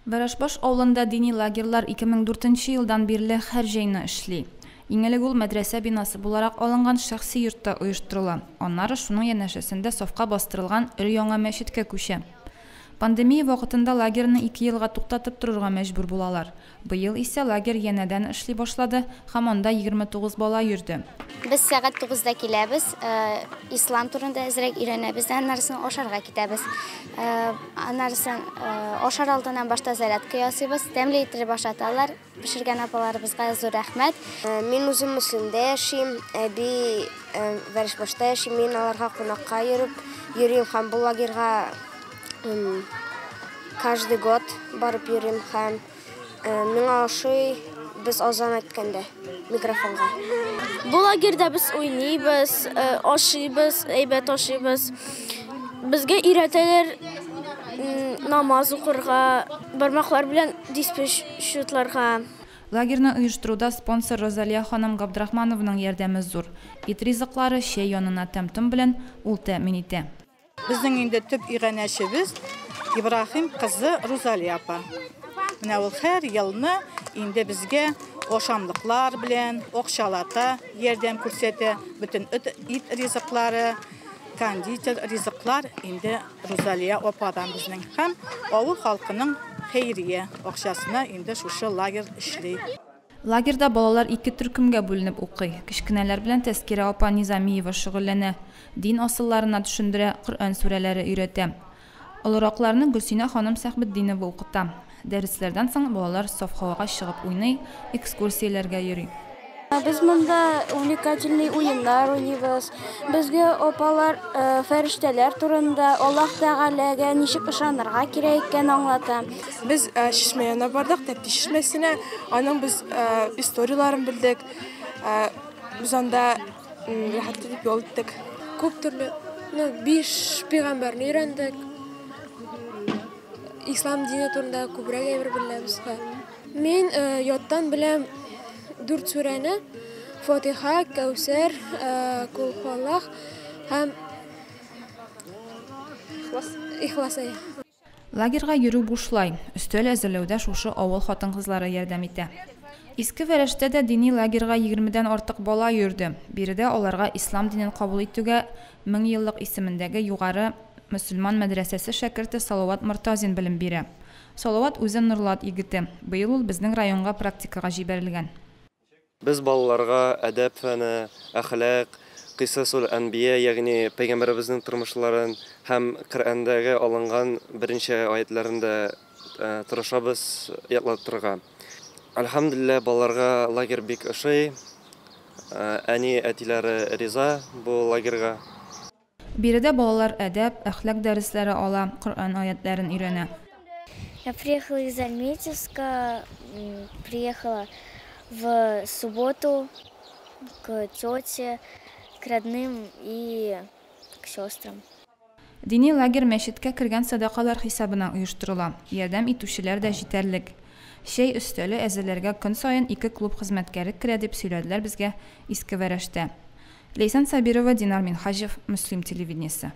Вәрәшбаш авылында дини лагерьлар 2004 елдан бирле һәр җәйне эшли. Иң элек ул мәдрәсә бинасы буларак алынган шәхси йортта оештырыла, аннары шуның янәшәсендә сафка бастырылган өр-яңа мәчеткә күчә. Пандемия вакытында лагерьны 2 елга туктатып торырга мәҗбүр булалар. Быел исә лагерь янәдән эшли башлады һәм анда 29 бала йөрде. Без сәгать 9-да киләбез, ислам турында әзрәк өйрәнәбез, аннары соң ашарга китәбез. Аннары соң ашар алдыннан башта зарядка ясыйбыз, тәмле итеп ашаталар. Пешергән апаларыбызга зур рәхмәт. Мин үзем Мөслимдә яшим, әби Вәрәшбашта яши, мин аларга кунакка йөреп йөрим һәм бу лагерьга каждый год барып йөрим һәм миңа ошый, без азан әйткәндә микрофонга. Бу лагерьда без уйныйбыз, ашыйбыз, әйбәт ашыйбыз. Безгә өйрәтәләр намаз укырга, бармаклар белән диспе счетларга. Лагерьны оештыруда спонсор Розалия ханым Габдрахманованың ярдәме зур. Ит ризыклары, чәй янына тәм-том белән ул тәэмин итә. Безнең инде төп иганәчебез Ибраһим кызы Рузалия апа. Менә ул һәр елны инде безгә ашамлыклар белән, акчалата ярдәм күрсәтә. Бөтен ит ризыклары, кондитер ризыклар инде Рузалия ападан безнең. Һәм авыл халкының хәйрия акчасына инде шушы лагерь эшли. Лагерьда балалар 2 төркемгә бүленеп укый. Кечкенәләр белән Тәскирә апа Низамиева шөгыльләнә. Дин асылларына төшендерә, Коръән сүрәләре өйрәтә. Олыракларны Гөлсинә ханым Сәхбетдинова укыта. Дәресләрдән соң балалар саф һавага чыгып уйный, экскурсияләргә йөри. Без монда увлекательный уеннар уйныйбыз. Безгә апалар фәрештәләр турында, Аллаһ Тәгаләгә ничек ышанырга кирәк икәнен аңлата. Без чишмә янына бардык, Тәпти чишмәсенә. Аның без историяларын белдек. Без анда рәхәт итеп ял иттек. Күп төрле, 5 пәйгамбәрне өйрәндек. Ислам дине турында күбрәк әйбер беләбез. Мин яттан беләм 4 сүрәне: Фатиха, Кәүсәр, Кул хуаллах һәм Ихлас. Лагерьга йөрү бушлай. Өстәл әзерләүдә шушы авыл хатын-кызлары ярдәм итә. Иске Вәрәштә дә дини лагерьга 20-дән артык бала йөрде. Биредә аларга ислам динен кабул итүгә 1000 еллык исемендәге югары мөселман мәдрәсәсе шәкерте Салават Мортазин белем бирә. Салават үзе Нурлат егете. Быел ул безнең районга практикага җибәрелгән. Без балаларга әдәп фәне, әхлак, Кыйсасул әнбия, ягъни пәйгамбәребезнең тормышларын һәм Коръәндәге алынган берничә аятларын да тырышабыз ятлаттырырга. Әлхәмдүлилләһ, балаларга лагерь бик ошый. Әни, әтиләре риза бу лагерьга. Биредә балалар әдәп, әхлак дәресләре ала, Коръән аятларын өйрәнә. Я приехала из Альметьевска, приехала в субботу к тете, к родным и к сестрам. Дини лагерь мәчеткә кергән садакалар хисабына оештырыла. Ярдәм итүчеләр дә җитәрлек. Чәй өстәле әзерләргә көн саен 2 клуб хезмәткәре керә дип сөйләделәр безгә Иске Вәрәштә. Ләйсән Сабирова, Динар Минһаҗев, Мөслим телевидениесе.